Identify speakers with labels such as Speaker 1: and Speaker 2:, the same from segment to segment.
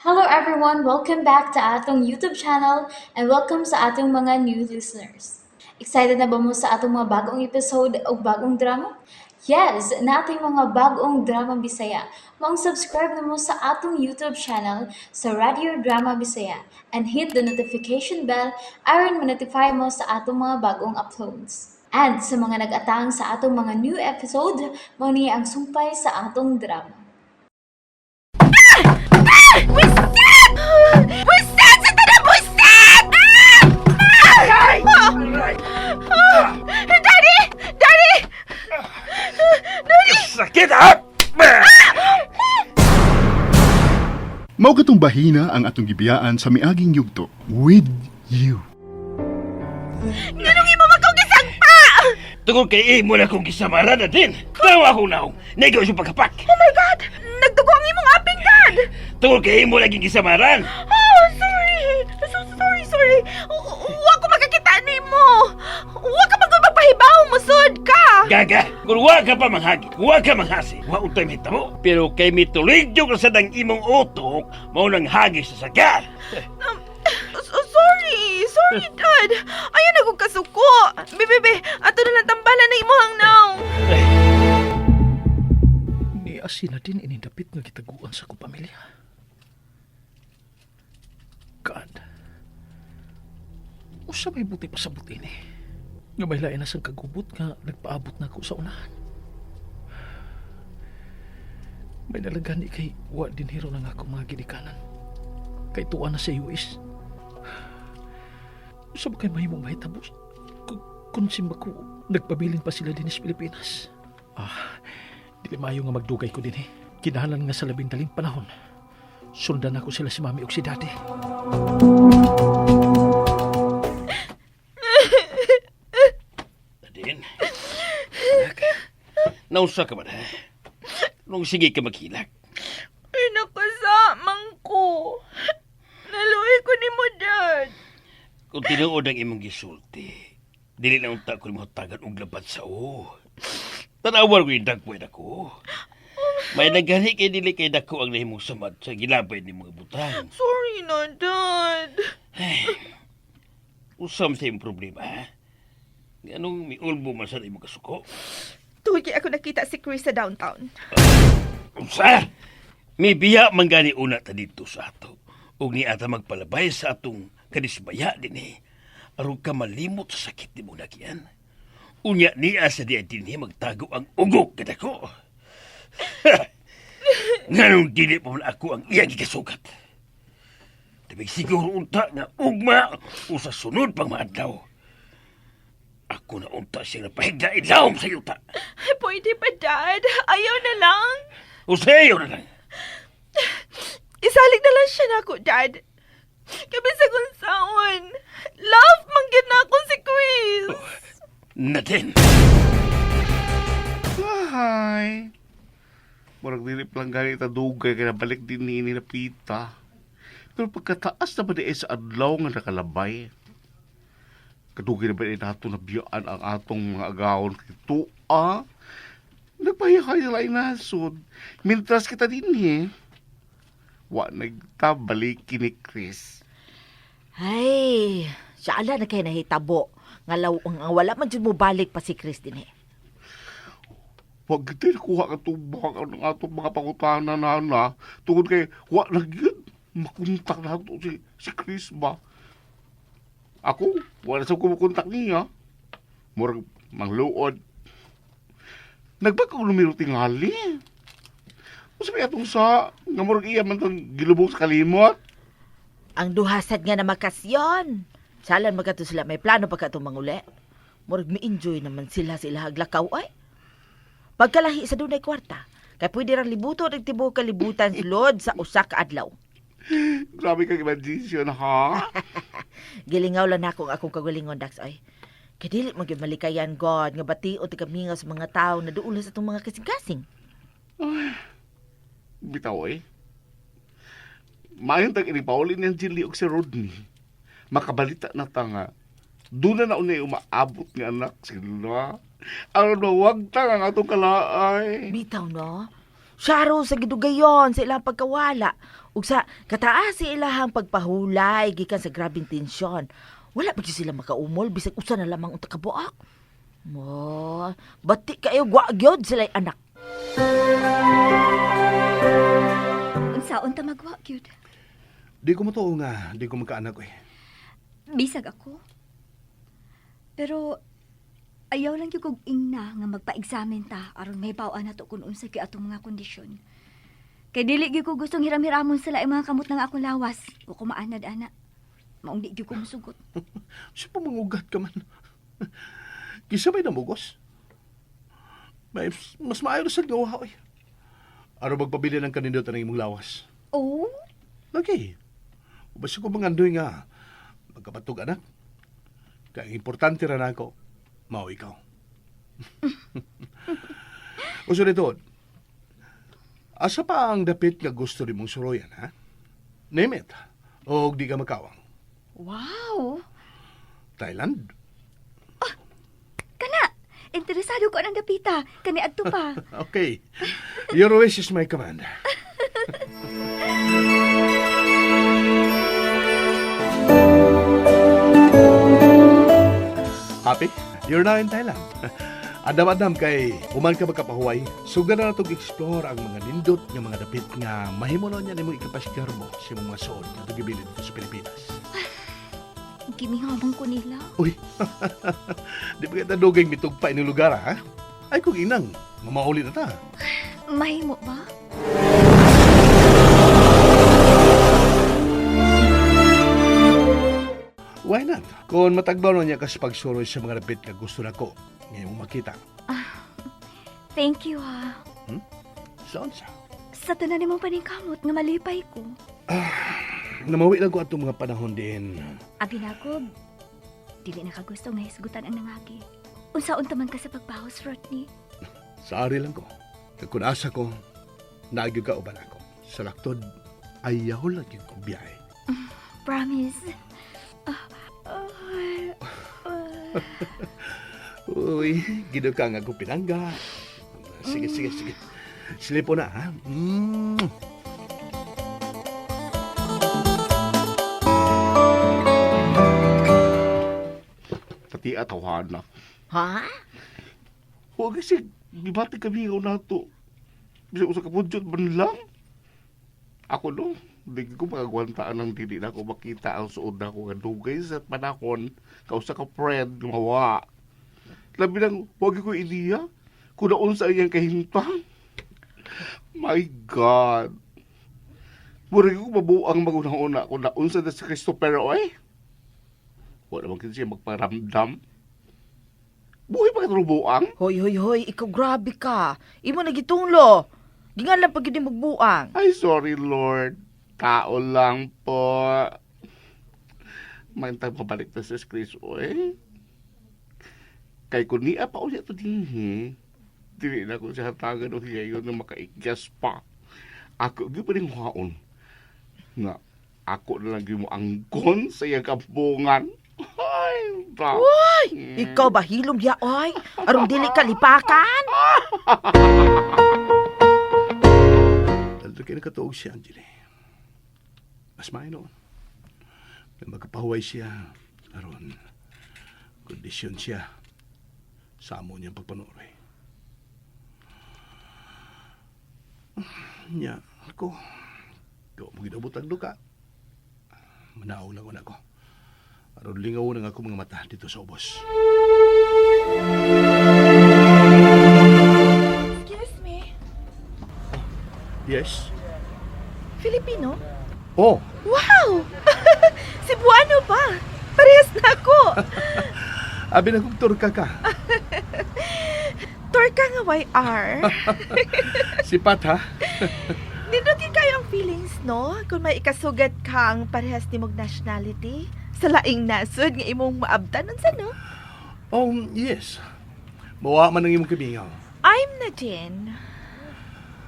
Speaker 1: Hello everyone! Welcome back to atong YouTube channel and welcome sa atong mga new listeners. Excited na ba mo sa atong mga bagong episode o bagong drama? Yes, nating mga bagong drama Bisaya. Maong subscribe na mo sa atong YouTube channel sa Radio Drama Bisaya and hit the notification bell aron ma-notify mo sa atong mga bagong uploads. And sa mga nag-atang sa atong mga new episode, mao ni ang sumpay sa atong drama.
Speaker 2: Buisit! Buisit! Sa tanan, buisit! Ah! Ah! Daddy! Daddy!
Speaker 3: Sakit ha!
Speaker 4: Mao katong bahina ang atong gibiyaan sa miaging yugto with you.
Speaker 2: Nganong imo man kong gisagpa?
Speaker 3: Tungod kay imo na kong gisamaran na din. Tawa akong naong. Nagaw siya pagkapak.
Speaker 2: Oh my God! Nagdugo ang imong aping, Dad!
Speaker 3: Tungod kay imo laging gisamaran.
Speaker 2: Oh, sorry! So sorry, sorry. Wa ko makakita nimo. Wa ka man magpahibaw, musod ka.
Speaker 3: Gaga, kung wa ka pa manghagi, wa ka manghasi, wa untay mahitabo. Pero kay mitulig yung sa ng imong utok, mao nang hagi sa saga.
Speaker 2: Sorry, sorry, Dad. Ayaw na kong kasuko. Bebe, bebe, ato na lang tambalan na imuhang naong.
Speaker 5: Ni asin na din inindapit nga gitaguan sa akong pamilya. God. Usa may buti pa sa buti ni. Nga may lain na sang kagubot nga nagpaabot na ako sa unahan. May nalagan ni kay wa din hero na nga akong mga ginikanan. Kay tuwa na sa US. Usa ba kay mahimong mahitabo? Kung simba ko, nagpabilin pa sila din sa Pilipinas. Ah, dili maayo nga magdugay ko din eh. Kinahanglan nga sa labing daling panahon. Sundan ako sila si Mami ug si Daddy.
Speaker 3: Nadine, anak, naunsa ka ba na? Nung sige ka maghilak.
Speaker 2: Ay, nakasamang ko. Naluhi ko ni mo, Dad.
Speaker 3: Kung tinuod ang imong gisulti, dili na unta ko nimo tagan og labad sa o. Tanawar ko yung dagway nako. May nagani kay dili kay dako ang nahimong samad sa gilabay ni mga butang.
Speaker 2: Sorry na, Dad.
Speaker 3: Usam sa imong problema, ha? Anong miulbo man sa imong kasuko?
Speaker 2: Tuloy kay ako nakita si Chris sa downtown.
Speaker 3: Unsa? May biya man gani una ta dito sa ato. Ug ni ata magpalabay sa atong kadismaya dinhi. Aron ka malimot sa sakit ni mong nagian. Unya niya sa diya dinhi magtago ang ugok kadako. Nganong dili pa man ako ang iyang gikasugat. Tabig siguro unta nga ugma o sa sunod pang maadlaw. Ako na unta siyang napahigda ilawom sa yuta.
Speaker 2: Ay, pwede pa, Dad. Ayaw na lang.
Speaker 3: O sa iyo na lang.
Speaker 2: Isalig na lang siya nako, Dad. Kami sa kung saon. Love, manggit na ako si Chris.
Speaker 3: Natin.
Speaker 6: Hi. Murag dili pa lang gani ta dugay kay nabalik din ni ni Pita. Pero pagkataas na ba di ay sa adlaw nga nakalabay? Kadugay na ba di nato nabiyaan ang atong mga agawon kay tuwa? Nagpahihay na lang nasod. Mintras kita din eh. Wa nagtabalik ni Chris.
Speaker 7: Ay, siya ala na kay nahitabo. Nga law, nga wala man jud mo balik pa si Chris din eh.
Speaker 6: Wag kita nakuha ka tubang ang atong mga pangutana nana. Tungod kay wa na gyud makontak nato si Chris ba. Ako, wala sa kumukontak niya. Murag mangluod. Nagbag-o numero tingali. Unsa may atong sa nga murag iya man tong gilubong sa kalimot.
Speaker 7: Ang duhasad nga na makasyon. Salan magkato sila may plano pa katong manguli. Murag mi-enjoy naman sila sa ilahag lakaw ay. Pagkalahi sa dunay kwarta, kay pwede rang libuto ng tibuok kalibutan sulod sa usa ka adlaw.
Speaker 6: Grabe kang imagination ha.
Speaker 7: Gilingaw lang nako ang akong kagalingon Dax ay. Kay dili man gyud malikayan God nga bation ti kamingaw sa mga tawo na duol sa atong mga kasing-kasing.
Speaker 6: Bitaw eh. Maayon tag ini paulin niyang Jilly og si Rodney. Makabalita na ta nga. Doon na naunay umaabot nga anak sila. Aron mawag ta ang atong kalaay.
Speaker 7: Bitaw no. Syaro sa gidugayon sa ilang pagkawala ug sa kataas sa ilahang pagpahulay gikan sa grabeng tensyon. Wala pa gyud sila makaumol bisag usa na lamang unta ka buak. Mo, bati kayo wa gyud sila anak.
Speaker 8: Unsaon ta magwa gyud.
Speaker 9: Di ko matuo nga, di ko magkaanak eh.
Speaker 8: Bisag ako. Pero ayaw lang gyud kog ingna nga magpa-examine ta aron mahibaw-an nato kung unsa gyud atong mga kondisyon. Kay dili gyud ko gustong hiram-hiramon sa laing mga kamot ng akong lawas o kumaanad ana. Maong di gyud ko musugot.
Speaker 9: Siya pa mangugat ka man. Kisa may namugos. May, mas maayo na sa gawa eh. Araw magpabili ng kanindot ang imong lawas.
Speaker 8: Oh,
Speaker 9: Lagi. Basta ko mangandoy nga, magkapatog anak. Kaya ang importante ra nako, mao ikaw. Uso nito, asa pa ang dapit nga gusto nimong suroyan, ha? Name it. O di ka makawang.
Speaker 8: Wow.
Speaker 9: Thailand?
Speaker 8: Kana, interesado ko ang dapita. Kani adto pa.
Speaker 9: Okay. Your wish is my command. Happy? You're now in Thailand. Adam-adam kay human ka magkapahuway, sugdan na natong explore ang mga nindot nga mga dapit nga mahimo na niya nimong ikapasgarbo sa imong mga suod nga gibilin dito sa Pilipinas.
Speaker 8: Gimingamon ko nila.
Speaker 9: Uy, di ba kita dugay mitugpa ini lugar ha? Ay kung inang, mamauli na ta.
Speaker 8: Mahimo ba?
Speaker 9: Why not? Kung matagbaw na niya kas pagsuroy sa mga dapit nga gusto nako, ngayon mo makita.
Speaker 8: Thank you ha.
Speaker 9: Saan sa?
Speaker 8: Sa tanan nimong paningkamot nga malipay ko.
Speaker 9: Namawi lang ko atong mga panahon din.
Speaker 8: Abi nako, dili na ka gusto nga hisgutan ang nangagi. Unsaon ta man ka sa pagbawas, Rodney?
Speaker 9: Sa ari lang ko. Kag Kung asa ko, naagyo ka uban ako. Sa laktod, ayaw lang yung kong biyahe.
Speaker 8: Promise. Ah, ah, ah.
Speaker 9: Uy, gido ka nga ko pinangga. Sige, sige, sige. Silipo na, ha? Mm.
Speaker 6: Pati atawhana.
Speaker 7: Ha?
Speaker 6: Huwag kasi, gibati kami ikaw na to. Bisa ko sa kapudyot man lang. Ako no, di ko makagwantaan ng dili na ako makita ang suod na ako nga dugay sa panahon kausa ka friend gumawa. Labi lang, huwag ko iliya. Kung naon sa iyang kahintang. My God. Murag ko mabuang magunang-una kung naon sa na si Christopher, oy. Wala man kasi siya magparamdam. Buhay pa katrubuang.
Speaker 7: Hoy, hoy, hoy, ikaw grabe ka. Imo na gitunglo. Gingan lang pag yun magbuang.
Speaker 6: Ay, sorry, Lord. Tao lang po. Mantag mabalik na sa Chris, oy. Kay kun niya pa ulit ito dinhi. Dili na ko siya hatagan o higayon na makaikyas pa. Ako, gyud pa rin huwaon. Nga, ako na lang gyud mo angkon sa iyang kampungan. Ay, ba?
Speaker 7: Uy, ikaw ba hilom ya oy? Aron dili ka lipakan?
Speaker 9: Dahil kayo nakatuog siya, Angeli. Mas maayo noon. Na magkapahuway siya, aron, kondisyon siya sa amo niyang pagpanuroy. Nya, ako, ko mo ginabot ang duka. Manaog lang ko na ako. Aron lingaw na nga ako mga mata dito sa ubos.
Speaker 2: Excuse me.
Speaker 9: Yes?
Speaker 2: Filipino?
Speaker 9: Oh,
Speaker 2: Wow! Cebuano pa! Parehas na ako!
Speaker 9: abi na kong turka ka.
Speaker 2: Torka nga YR.
Speaker 9: Sipat ha?
Speaker 2: Nindot yun kayo ang feelings, no? Kung may ikasugat kang parehas ni mong nationality. Sa laing nasod nga imong maabtan unsa no?
Speaker 9: Oh, yes. Mawa man ang imong kabingaw.
Speaker 2: I'm Nadine.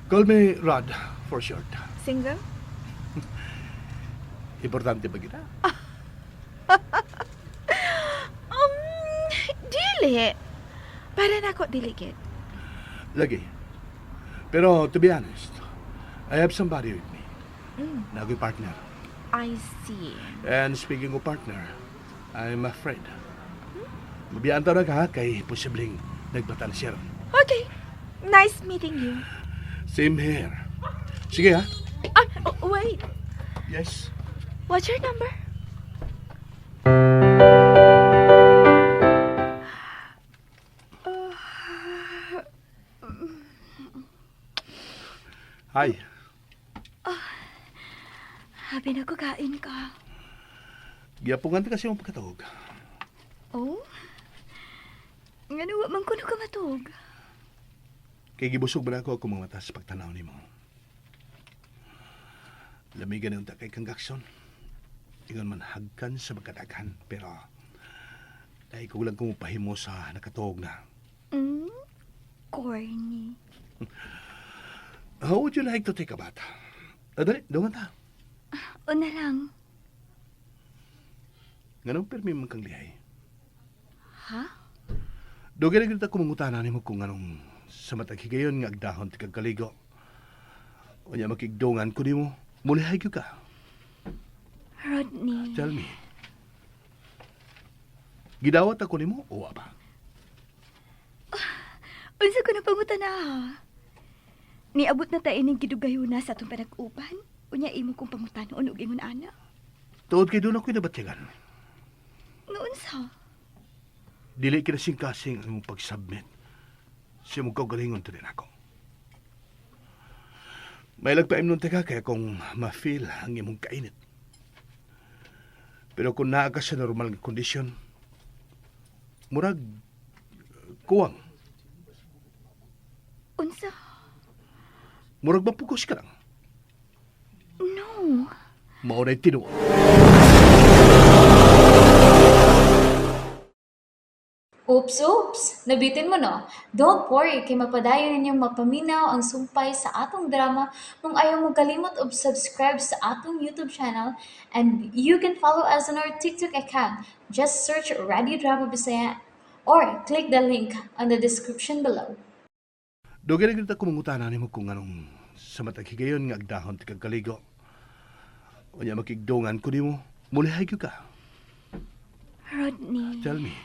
Speaker 9: Call me Rod for short.
Speaker 2: Single?
Speaker 9: Importante ba kita?
Speaker 2: Um, dili. Para nako dili gid.
Speaker 9: Lagi. Pero to be honest, I have somebody with me. Naa ko'y partner.
Speaker 2: I see.
Speaker 9: And speaking of partner, I'm afraid. Mabiyaan ta na ka kay posibleng nagbata na siya ron.
Speaker 2: Okay. Nice meeting you.
Speaker 9: Same here. Sige ha.
Speaker 2: Ah, oh, wait.
Speaker 9: Yes.
Speaker 2: What's your number?
Speaker 9: Hi.
Speaker 8: Happy na ko kain ka.
Speaker 9: Giapungan ta kasi yung pagkatawag.
Speaker 8: Oh? Ngano wa man kuno ka matug?
Speaker 9: Kay gibusog ba na ako akong mga mata sa pagtanaw nimo. Lamigan yung takay kang gakson. Ingon man hagkan sa magkadaghan, pero dahil ko lang kung pahimo sa nakatuog na.
Speaker 8: Corny.
Speaker 9: How would you like to take a bath? Ah, dali, dungan ta.
Speaker 8: Una lang.
Speaker 9: Nganong pirmi man kang lihay?
Speaker 8: Ha?
Speaker 9: Dugay na gyud ako mangutana nimo kung anong sa matag higayon nga agdahon ti kag kaligo. Unya makigdungan ko nimo, mulihay gyud ka.
Speaker 8: Rodney.
Speaker 9: Tell me. Gidawat ako nimo o wa pa?
Speaker 8: Unsa ko na pangutana ha? Niabot na ta ining gidugayuna sa atong panag-uban. Unya imo kong pangutanon og ingon ana.
Speaker 9: Tuod kay doon ako'y nabatyagan.
Speaker 8: Noon sa?
Speaker 9: Dili kinasing-kasing ang imong pag-submit. Sa imong kaugalingon din ako. May lagpaim nun teka kaya kung ma-feel ang imong kainit. Pero kung naa ka sa normal nga kondisyon, murag kuwang.
Speaker 8: Unsa?
Speaker 9: Murag mapugos ka lang.
Speaker 8: No.
Speaker 9: Mao na'y tinuod.
Speaker 1: Oops, oops! Nabitin mo no? Don't worry, kay mapadayon ninyong mapaminaw ang sumpay sa atong drama kung ayaw mo kalimot og subscribe sa atong YouTube channel, and you can follow us on our TikTok account. Just search Radio Drama Bisaya or click the link on the description below.
Speaker 9: Dugay na gyud ako mangutana nimo kung anong sa matag higayon nga agdahon ti kag kaligo. Unya makigdungan ko nimo, mulihay gyud ka.
Speaker 8: Rodney.
Speaker 9: Tell me.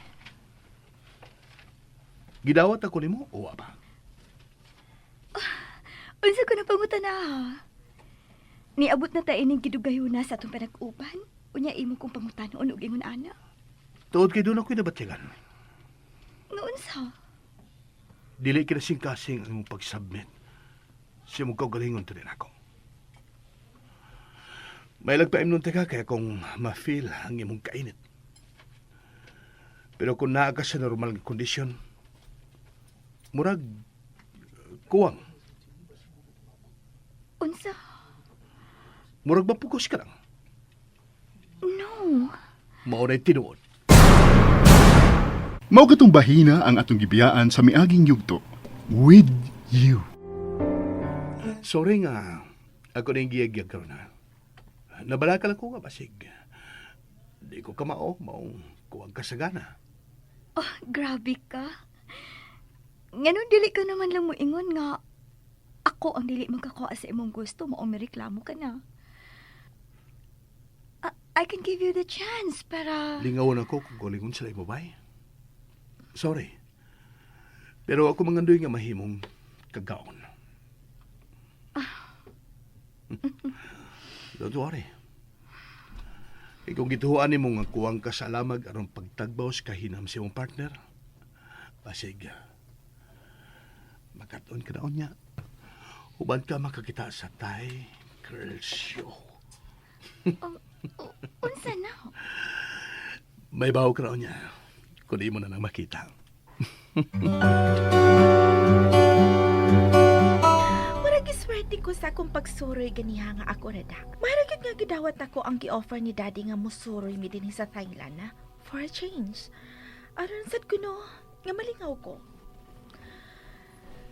Speaker 9: Gidawat ako nimo o wa pa?
Speaker 8: Unsa ko na pangutana ha? Niabot na ta ining gidugayuna sa atong panag-uban. Unya imo kong pangutanon og ingon ana.
Speaker 9: Tuod kay doon ako'y nabatyagan.
Speaker 8: Noon sa?
Speaker 9: Dili kinasing-kasing ang imong pag-submit. Sa imong kaugalingon din ako. May lagpaim nun teka kaya kung ma-feel ang imong kainit. Pero kung naa ka sa normal nga kondisyon, murag kuwang.
Speaker 8: Unsa?
Speaker 9: Murag mapugos ka lang.
Speaker 8: No.
Speaker 9: Mao na'y tinuod.
Speaker 4: Mao katong bahina ang atong gibiyaan sa miaging yugto. With you.
Speaker 9: Sorry nga, ako na yung giyag-giyag karon ha. Nabalaka lang ko nga basig. Di ko kamao, maong kuwang kasagana.
Speaker 8: Oh, grabe ka. Ngano dili ka naman lang moingon nga ako ang dili magkakuha sa imong gusto, maong mireklamo ka na. I can give you the chance para.
Speaker 9: Lingawon ako kung galingon sila imabay. Sorry. Pero ako mangandoy nga mahimong kagaon. Don't worry. Kay kung gituhuan nimo nga kuwang ka sa alamag aron pagtagbaw sa kahinam sa imong partner, basig makat-on ka na unya. Uban ka makakita sa Thai Girl Show.
Speaker 8: Unsa na?
Speaker 9: May bawo ka na unya. Kung di mo na lang makita.
Speaker 2: Murag giswerte ko sa akong pagsuroy ganiha nga ako ra da. Mara gyud nga gidawat nako ang gi-offer ni Daddy nga musuroy mi dinhi sa Thailand na for a change. Aron sad kuno nga malingaw ko.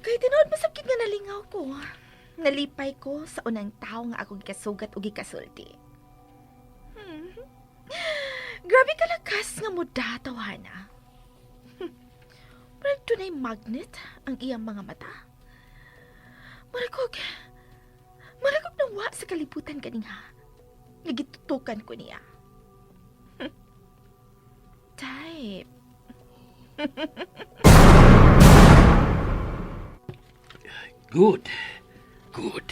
Speaker 2: Kay tinuod masakit nga nalingaw ko. Nalipay ko sa unang tawo nga akong gikasugat og gikasulti. Grabe kalakas nga muda tawhana. Murag dunay magnet ang iyang mga mata. Murag og nawa sa kalibutan kaninha. Nga gitutukan ko niya. Type.
Speaker 3: Good. Good.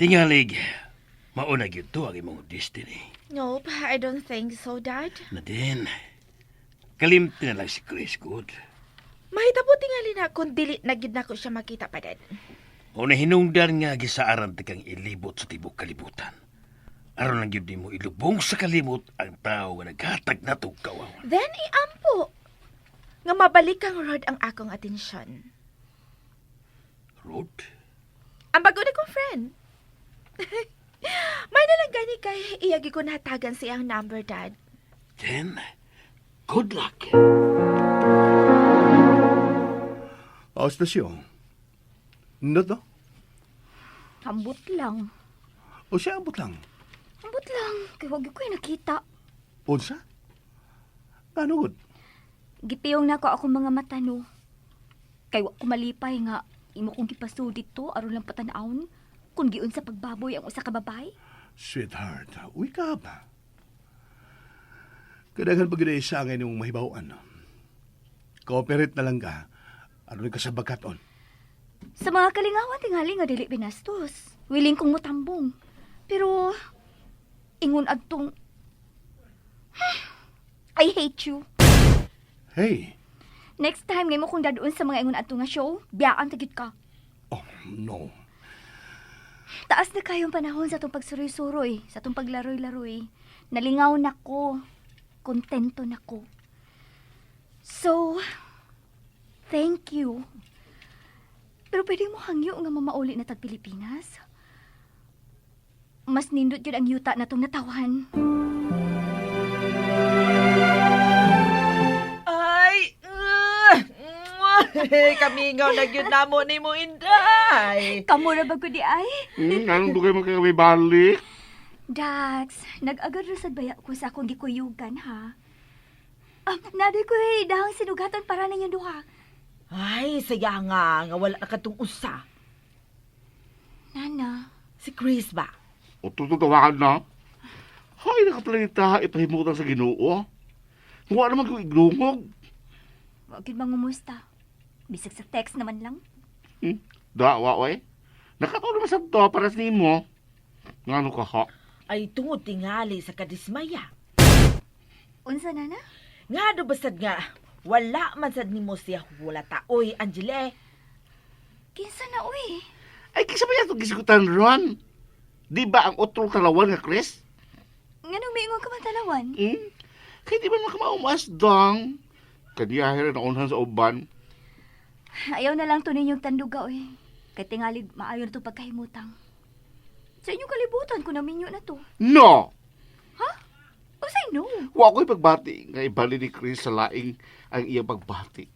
Speaker 3: Tingalig, mauna gyud to ang imong destiny.
Speaker 2: Nope, I don't think so, Dad.
Speaker 3: Nadine, kalimti na lang si Chris, good.
Speaker 2: Mahitabo tingali na kung dili na gyud nako siya makita pa, Dad.
Speaker 3: O nahinungdan nga gisaaran ti kang ilibot sa tibok kalibutan. Aron lang gyud nimo ilubong sa kalimot ang tao nga naghatag natong kawawan.
Speaker 2: Then iampo nga mabalik kang Rod ang akong atensyon.
Speaker 3: Rod?
Speaker 2: Ang bago na kong friend. May na lang gani kay iyagi ko natagan siyang number, Dad.
Speaker 3: Then, good luck.
Speaker 9: O, stasyon. Nindot, no?
Speaker 8: Ambot lang.
Speaker 9: O siya, ambot lang.
Speaker 8: Ambot lang. Kay wag ko nakita.
Speaker 9: Unsa? Ano gud?
Speaker 8: Gipiyong na ko akong mga mata no. Kay wa ko malipay nga imo kong gipasud dito aron lang patan-awon kun giun sa pagbaboy ang usa ka babae.
Speaker 9: Sweetheart, wake up. Kadaghan pag isa ang inyong mahibawan. Cooperate na lang ka. Aron ka sa bagaton.
Speaker 8: Sa mga kalingawan tingali nga dili binastos. Willing kong mutambong. Pero ingon adtong I hate you.
Speaker 9: Hey!
Speaker 8: Next time ngay mo kong daduon sa mga ingon adto nga show, biyaan ta gyud ka.
Speaker 9: Oh, no.
Speaker 8: Taas na kayong panahon sa atong pagsuroy-suroy, sa atong paglaroy-laroy. Nalingaw na ko. Kontento na ko. So, thank you. Pero pwede mo hangyo nga mamauli na tag Pilipinas? Mas nindot yun ang yuta na tong natawan.
Speaker 7: Ay! Kamingaw na gyud namo ni mo Inday.
Speaker 8: Kamo ra ba ko di ay?
Speaker 6: Anong dugay man kay balik?
Speaker 8: Dax, nag-agad ra sad baya ko sa akong gikuyugan ha. Ah, nadoy ko eh, dahang sinugatan para ninyong duha.
Speaker 7: Ay, saya nga nga wala na katong usa.
Speaker 8: Nana,
Speaker 7: Si Chris ba?
Speaker 6: O tututuwakan na. Hay, nakaplanita, ipahimutan sa Ginoo. Wa naman kong iglungog.
Speaker 8: wag gyud mangumusta. Bisag sa text naman lang.
Speaker 6: Da, wa, way. Nakatuon naman sa to para sa nimo. Ngano ka ha?
Speaker 7: Ay tungod tingali sa kadismaya.
Speaker 8: Unsa, Nana?
Speaker 7: Nga do basad nga wala man sad nimo siya wala taoy Angele.
Speaker 8: Kinsa na uy?
Speaker 6: Ay, kisa ba yan itong gisigutan ron? Di ba ang otrong talawan nga, Chris?
Speaker 8: Nganong miingon ka man talawan?
Speaker 6: Hmm? Kaya di ba naman kamaumas, dong? Kaniya na unhan sa uban.
Speaker 8: Ayaw na lang to ninyong tanduga uy. Kay tingali maayo na to pagkahimutang. Sa inyong kalibutan ko naminyo na to.
Speaker 6: No!
Speaker 8: Usay no.
Speaker 6: Wa ko'y pagbati nga ibali ni Chris sa laing ang iyang pagbati.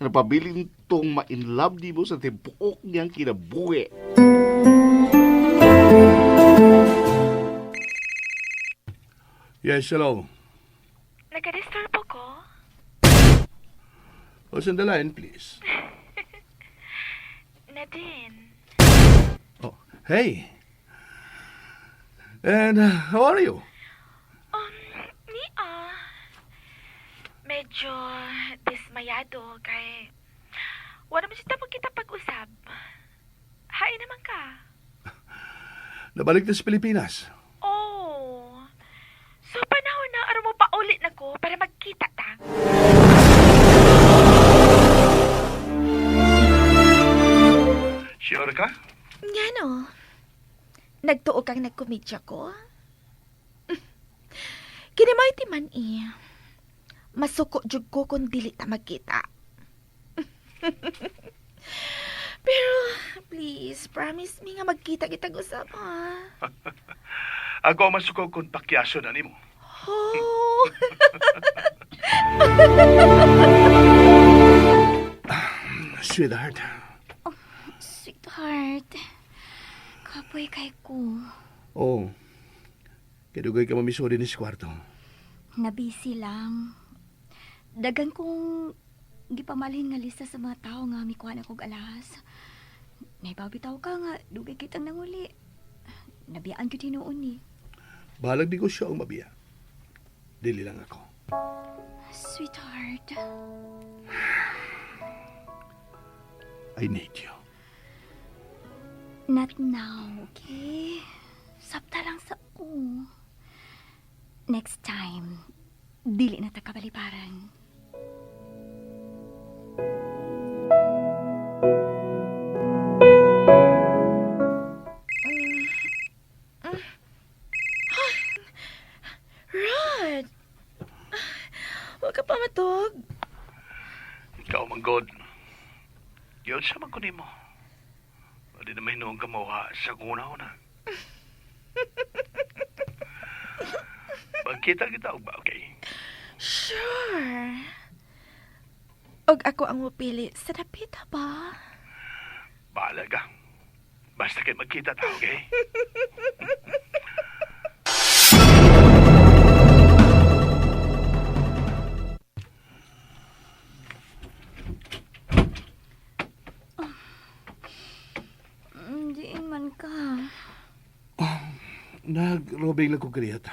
Speaker 6: Napabilin tong ma-inlove nimo sa tibuok niyang kinabuhi.
Speaker 9: Yes, hello.
Speaker 2: Nagka-disturb ko?
Speaker 9: Who's on the line, please?
Speaker 2: Nadine.
Speaker 9: Oh, hey. And how are you?
Speaker 2: Ni ah. Medyo dismayado kay wala man siya kita pag-usab. Hain naman ka.
Speaker 9: Nabalik na sa Pilipinas.
Speaker 2: Oh. So panahon na aron mo paulit na ko para magkita ta.
Speaker 9: Sure ka?
Speaker 2: Nga no. Nagtuo kang nagkomedya ko. Kini mo iti man eh. Masuko jud ko kung dili ta magkita. Pero please, promise me nga magkita kitag usab ha.
Speaker 9: Ako ang masuko kung pakyaso na nimo.
Speaker 2: Oh.
Speaker 9: Sweetheart.
Speaker 8: Sweetheart, kapoy kay ko.
Speaker 9: Oh. Kaya ka mamisuri ni sa kwarto.
Speaker 8: Nabisi lang. Dagan kong gipamalhin nga lista sa mga tao nga mikuha na kog alahas. Naibaw bitaw ka nga dugay kitang nanguli. Nabiyaan gyud hinuon ni.
Speaker 9: Bahalag negosyo ang mabiya. Dili lang ako.
Speaker 8: Sweetheart,
Speaker 9: I need you.
Speaker 8: Not now, okay? Sabta lang sa ko. Next time, dili na ta kabaliparan.
Speaker 2: Rod! Huwag ka pa matug.
Speaker 9: Ikaw man God. Yun sa man ko nimo. Di na may noong kamawa sa kuna-una. Magkita kita og ba, okay?
Speaker 2: Sure. Og ako ang mupili sa dapita ba?
Speaker 9: Bahala ka. Basta kay magkita ta, okay?
Speaker 8: Diin man ka.
Speaker 9: Nagrobing lang ko kaniyata.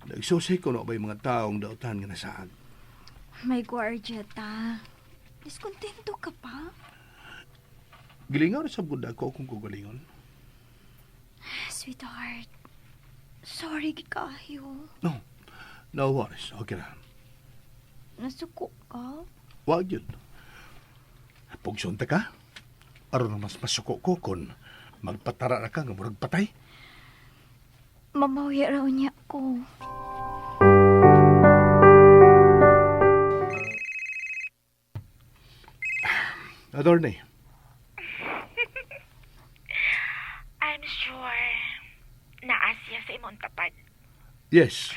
Speaker 9: Nagsusay ko na ba yung mga taong dautan nga nasaag.
Speaker 8: May gwardiya ta. Diskontento ka pa?
Speaker 9: Gilingaw na sa gud ako kung kugalingon.
Speaker 8: Sweetheart, sorry gid kaayo.
Speaker 9: No, no worries. Okay na.
Speaker 8: Nasuko ka?
Speaker 9: Wag yun. Pugsunta ka. Aron na mas masuko ko kung magpatara na ka nga murag patay.
Speaker 8: Mamawi raw niya ko.
Speaker 9: Adornay,
Speaker 2: I'm sure naa siya sa imong tapad.
Speaker 9: Yes.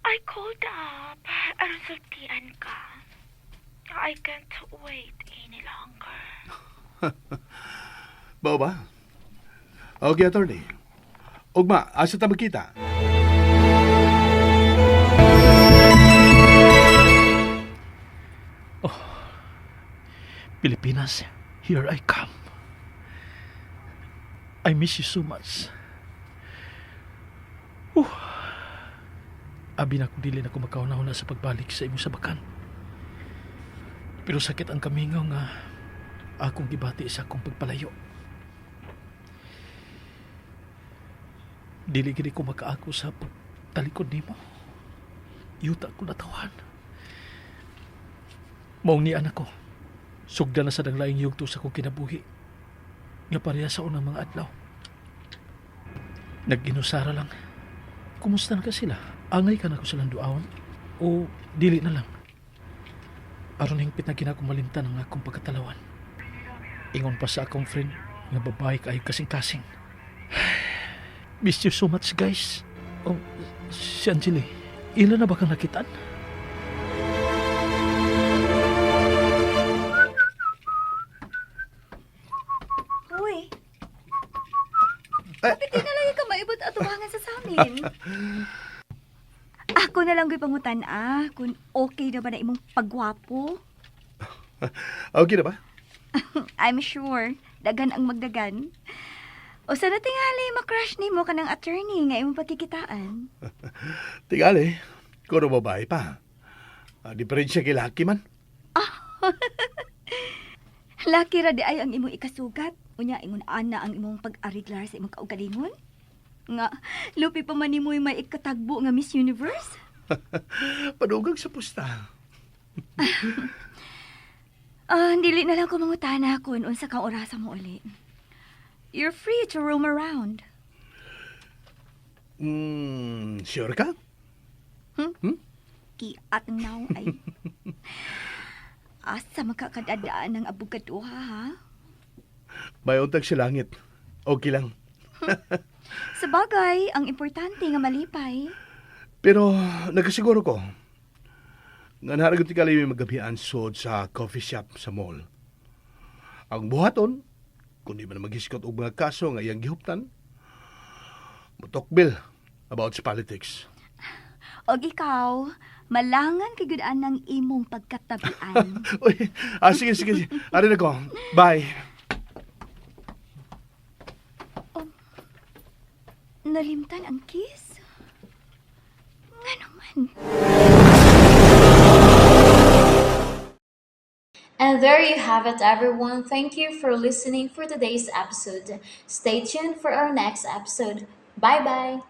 Speaker 2: I called up aron sultian ka. I can't wait any longer.
Speaker 9: Bao ba? Okay, attorney. Ugma, asa ta magkita?
Speaker 5: Pilipinas, here I come. I miss you so much. Abi na kung dili na ko makahuna-huna sa pagbalik sa imong sabakan. Pero sakit ang kamingaw nga akong gibati sa akong pagpalayo. Dili gid ko makaako sa pagtalikod nimo. Yuta ko natawhan. Maong ni anak ko. Sugdan na sa danglaing yugto sa akong kinabuhi. Nga pareha sa unang mga adlaw. Nag-inusara lang. Kumusta na ka sila? Angay ka na ko silang duaon? O dili na lang? Aron hingpit na ginakumalimtan ang akong pagkatalawan. Ingon pa sa akong friend nga babae kaayo kasing-kasing. Miss you so much, guys. Oh, si Angeli, ila na ba kang nakitaan?
Speaker 8: Uy. Bakit di na lang ka maibot at tumangan sa samin? Ako na lang ko'y pangutan ah, kung okay na ba na imong pagwapo.
Speaker 9: Okay na ba?
Speaker 8: I'm sure, dagan ang magdagan. O sa natingali, makrush nimo ka ng attorney nga imong pagkikitaan.
Speaker 9: Tingali, kuno babae pa. Diferensya kay laki man.
Speaker 8: Laki ra di ay ang imong ikasugat. Unya, ingon ana ang imong pag-ariglar sa imong kaugalingon. Nga, lupi pa man nimo'y may ikatagbo nga Miss Universe.
Speaker 9: Padugang sa pusta.
Speaker 8: Dili na lang ko mangutana kung unsa kang orasa mo uli. You're free to roam around.
Speaker 9: Sure ka?
Speaker 8: Kiat now ay. Asa makakadadaan ng abogaduha, ha?
Speaker 9: May untag sa langit. Okay lang.
Speaker 8: Sa bagay, ang importante nga malipay.
Speaker 9: Pero nagkasiguro ko nga naragot tingali may magabian sod sa coffee shop sa mall. Ang buhaton, kung di man maghiskot og mga kaso nga iyang gihuptan, mutokbil about sa politics.
Speaker 8: Og ikaw, Malangan kay gyud anang imong pagkatabian.
Speaker 9: Uy, sige, sige, sige. Ari na ko. Bye.
Speaker 8: Nalimtan ang kiss? Nga naman.
Speaker 1: And there you have it, everyone. Thank you for listening for today's episode. Stay tuned for our next episode. Bye bye.